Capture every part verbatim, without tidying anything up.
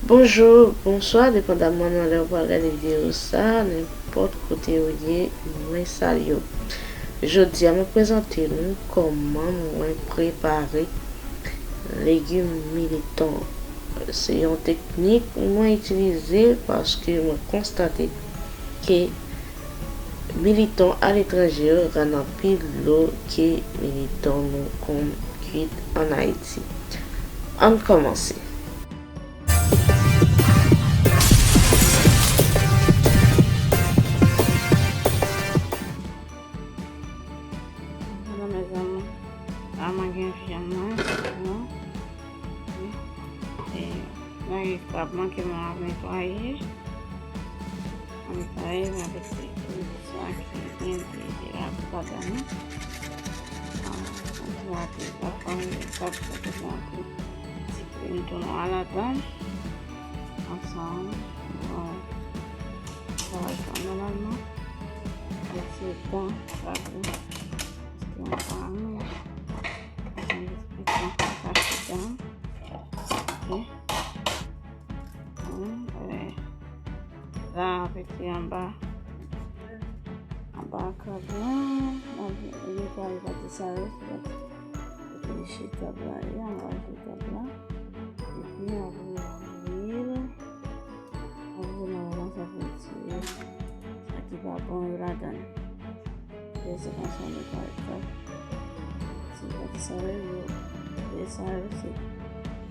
Bonjou, bonswa, depandaman nan lè w pral gade videyo sa, nenpòt kote w ye, mwen salye w. Jodi a, mwen prezante nou kòman mwen prepare legim militon. Se yon teknik mwen itilize paske mwen konstate ke militon aletranje yo rann anpil dlo ke militon nou konn kwit ann Ayiti. Ann kòmanse. Bonjou, mezanmi. La, mwen gen vyann mwen, non. E, mwen gen krab mwen ke mwen ap netwaye. Mwen netwaye, mwen ap eseye sa ki gen de, de krab ladan li. Ah, mwen ap, ap, ap, ap, ap, ap, ti krim tou nwa ladan. Ansanm, bon, travay sa nòmalman. Mwen se tan krab la. Paske mwen pa renmen. Mwen jis pran kache dan. Ok. Bon, eh, la, pete anba. Anba krab la, mwen netwaye pati sa yo, se pati kote je krab la ye, anba je krab la. Epi, mwen voye lwil. Mwen voye lwil nan sa pou tire sa ki pa bon yo ladan. Lè se konsa nou ka fè. Se pati sa yo, e sa yo se,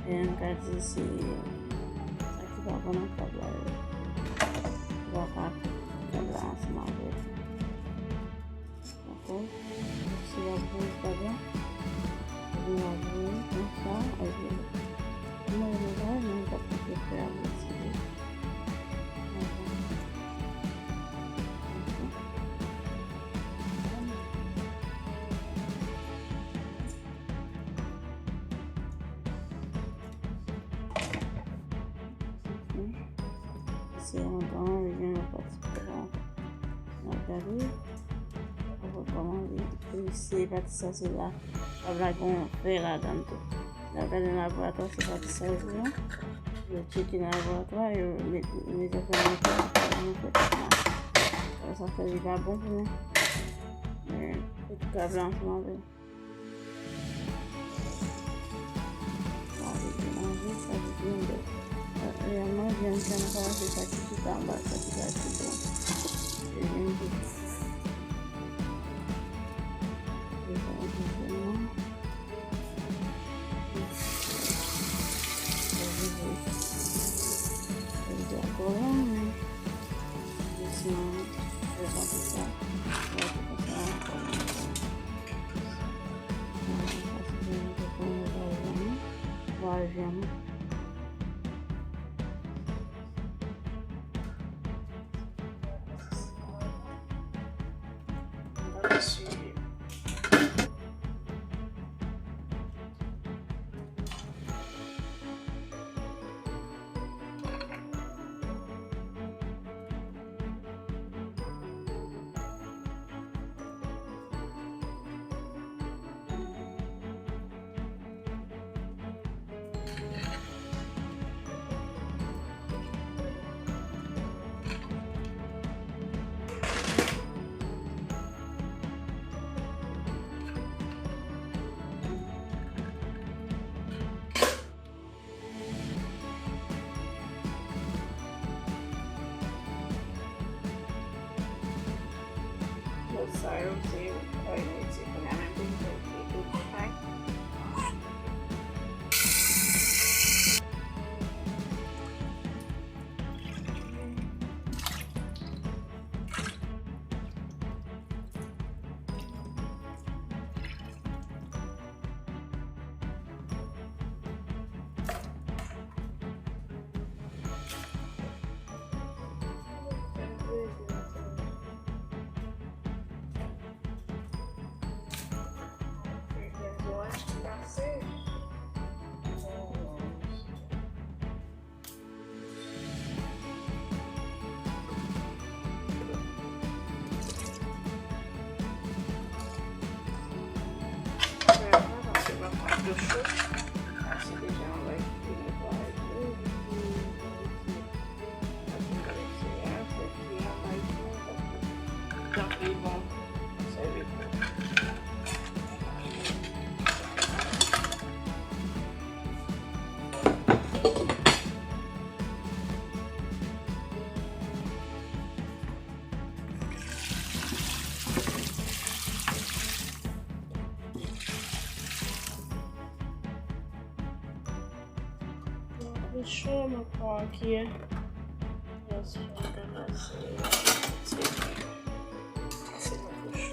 e n ka di se sa ki pa bon nan krab la yo. Ou pa ka krab la ansanm avè l. Dakò? Se w ap voye krab la. Epi w ap voye konsa, epi mwen, mwen pa, mwen pa kite krab la. Se yon dan, li gen yon pati pran. N ap gade. Ou wè kòman li, li se pati sa se la. Krab la gen yon fè ladan l tou. N ap gade nan laboratwa, se pati sa yo pran. Yo tcheke nan laboratwa, yo met, yo met zafè nan laboratwa, yo fè tout mache. Sa fè li pa bon pou nou. Men, tout krab la ansanm avè l. Sa vle di manje, sa vle di yon bèl. Reyèlman, vyann sa nou ka achte sa ki chita anba, sa ki pa ti bon. Se vyann ki bon. Se sa nou ka fè, non? Sa vle di, sa vle di ankò la, men. Dousman, fè konsa, fè konsa ankò. Pase pou nou te pran yon vwal vyann. Vwal vyann. Lòt sa yo, se, eh, se kounye a menm ke m fè, se tout chay. Jan li bon, sèvi pou. Li cho, mwen pran ki. Yes, mwen pase. Pase nan bouch.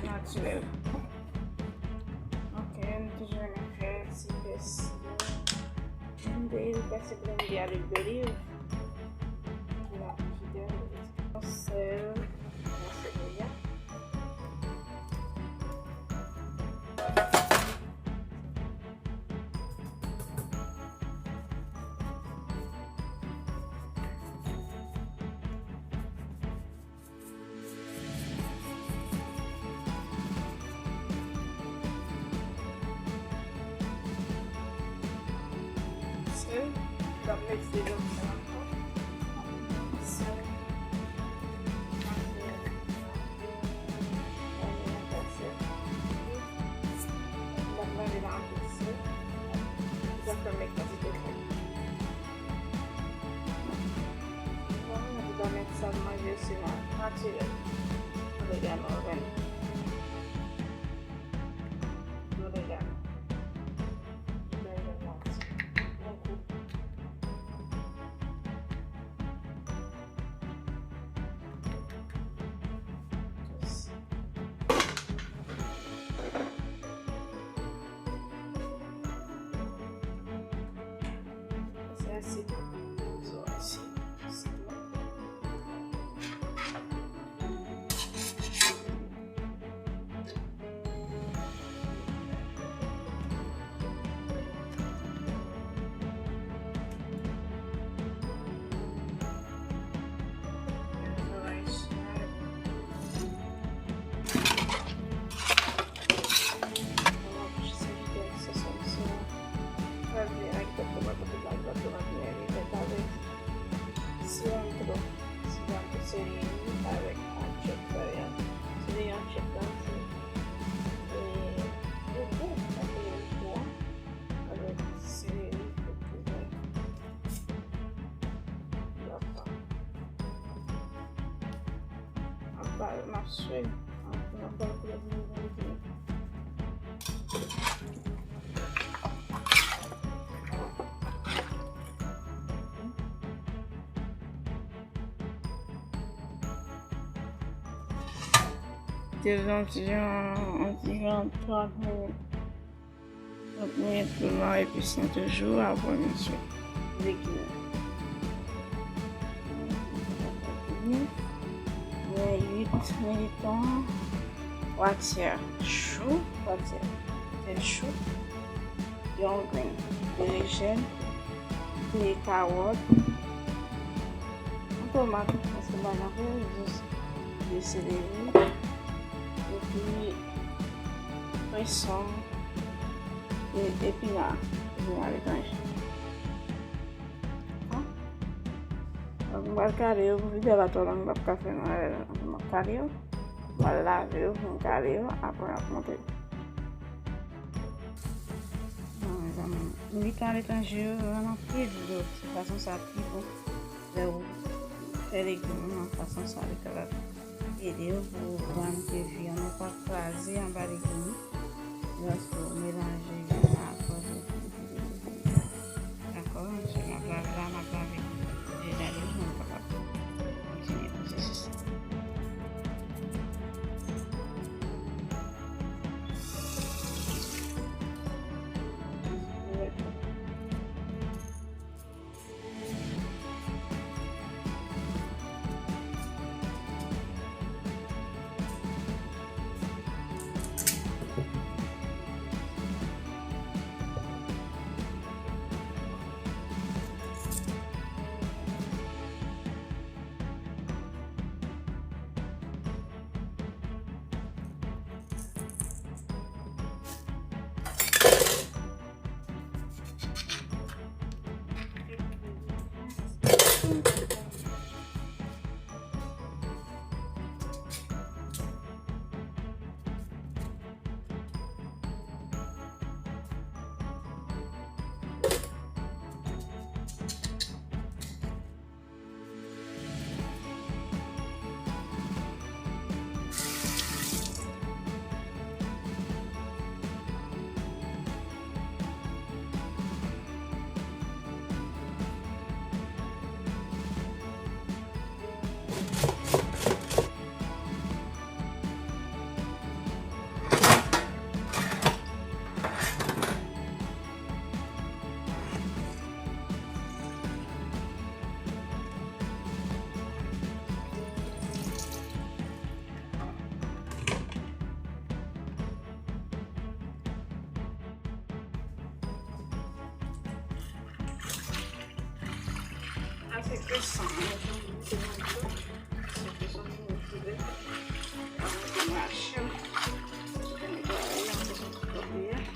Natirèl. Ok, nou toujou renmen fè ti pèsi. Blende, pèsi blende avèk doliv. Ki la fidèl, sèl, sèl. Sèl, m ap mete dedan sa ankò. Sèl. M ap lave la anpil sèl. M ap fè men kantite sèl. Bon, mwen te konn sa manje se natirèl. Oregano, oregano. Oregano. Oregano. Bon gou. Just. Sa se sitwon. Cilantro, cilantro, seleri avèk anchovy. Seleri, anchovy la se, e, pouvwa, sa se pouvwa avèk seleri, pouvwa. Apa, m ap swe, m ap, m ap ba l koulè pou mwen. Te yon ti jan, yon ti jan trant minit. Trant minit pou nou epis nou toujou, apre nou sou legim. Gen uit minit an, twa tyè chou, twa tyè tèt chou, yon grenn berejèn, de kawòt, yon tomat, paske m pa gen anpil, jis de seleri, epi pwen sonm, e, epina, epina letranje. Donk, m pral kale yo pou videyo a pa twò long, m p ap ka fè nan lè m ap kale yo. M pral lave yo pou m kale yo, apre m ap montre. Bon, mezanmi, militan aletranje yo vrèman pi dlo. Se fason sa pi bon. Lè ou fè legim nan fason sa, li kapab ede w pou grann ke vyann ou pa kraze anba legim nan. Lòske ou melanje vyann nan avè l. Dakò, m ap lave la, m ap lave dedan li pou m kapab kontinye pwosesis la. Se ke san, mwen, jan m di se nan tou. Se ke san, mwen, mwen, mwen, mwen, mwen, mwen, mwen, mwen, mwen, mwen,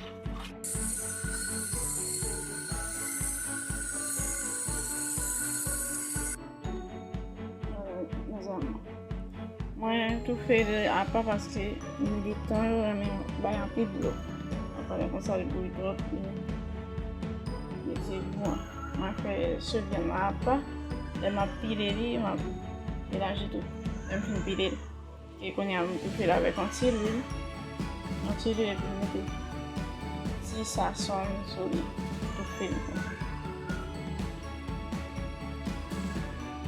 Mezanmi, mwen toufe li apa paske militan yo renmen bay anpil dlo. Apa lè konsa li bouyi twòp, li, li di bon. Mwen fè sou vyann lan apa. Lè m ap pile li, m ap melanje tou. Lè m fin pile li. E kounye a, m toufe l avèk yon ti lwil. Yon ti lwil, epi m mete ti sazon sou li. Toufe l konsa.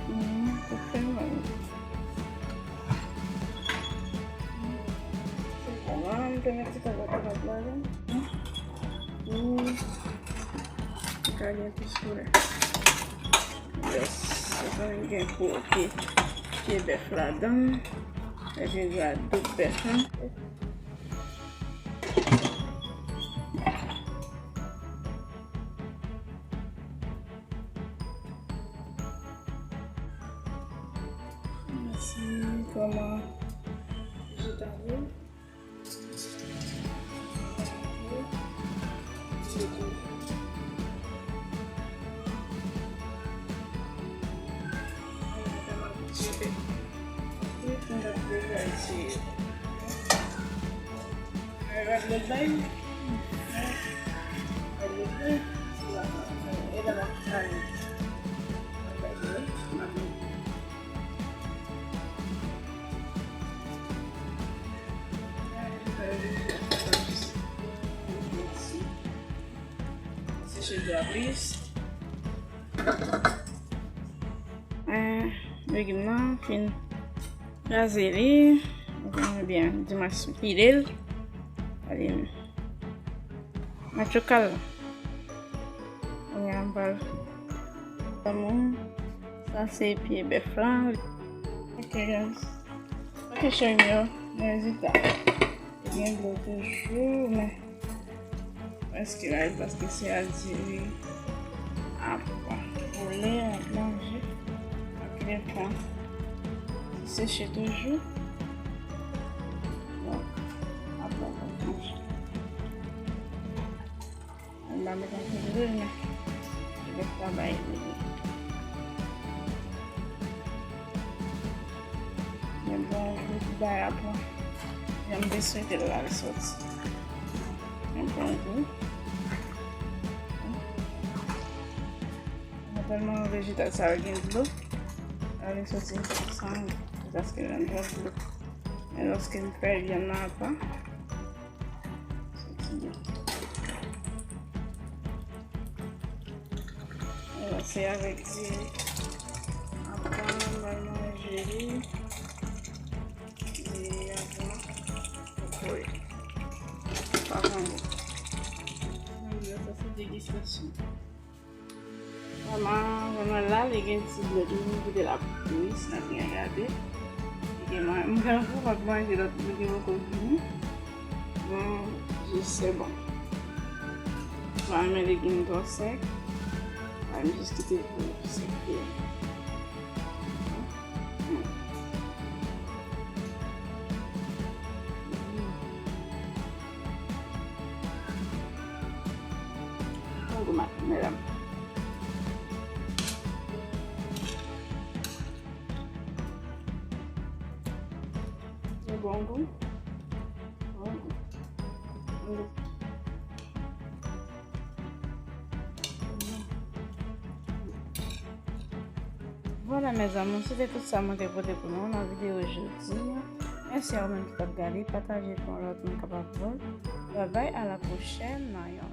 Hmm, toufe l menm. Se bon, la, m te met ti kawòt la ladan. Hmm. Li ka gen plis koulè. Yes, se sa m gen pou oke pye bèf ladan. Epi gade bèf lan. Mèsi, kòman je t'aime. Seche dlo a plis. Eh, legim nan fin kraze li. Ebyen, di mwen pile l. Gade matchokal la. Kounye a m pral. Sa se pye bèf la. Ok, guys. Ok, cheri m yo, men rezilta. Gen dlo toujou, men prèske la, paske se a diri ap boule, ap manje. Ap gen tan seche toujou. Donk, ap manje. Ann ba met anpil lwil, men li ret pa bay lwil. Men bon, lwil bay apre. Jan m te swete l la, l soti. Men bon gou. Mwen tèlman vejetal sa yo gen dlo. Li soti san, jiskaske l jwenn twòp dlo. Men lòske m fè vyann nan apa, se avèk diri. Apa, m pral manje li. E apa, kokoye. Pa kongo. Sa se degistasyon. Vrèman, vrèman la, li gen ti dlo tou, m kite l ap bouyi, si n ap byen gade. Li gen mwen, m gen anvi w ap manje lòt, m gen poko fini. Bon, jis se bon. M pa renmen legim twò sèk. M jis kite l pou l sèk. Hmm. Bon gou, medam. Li bon gou. Bon gou. Vwala, mezanmi, se te tout sa mwen te pote pou nou nan videyo jodi a. Mèsi a ou menm ki t ap gade, pataje pou yon lòt moun kapab wè l. Babay, a la pwochèn nan yon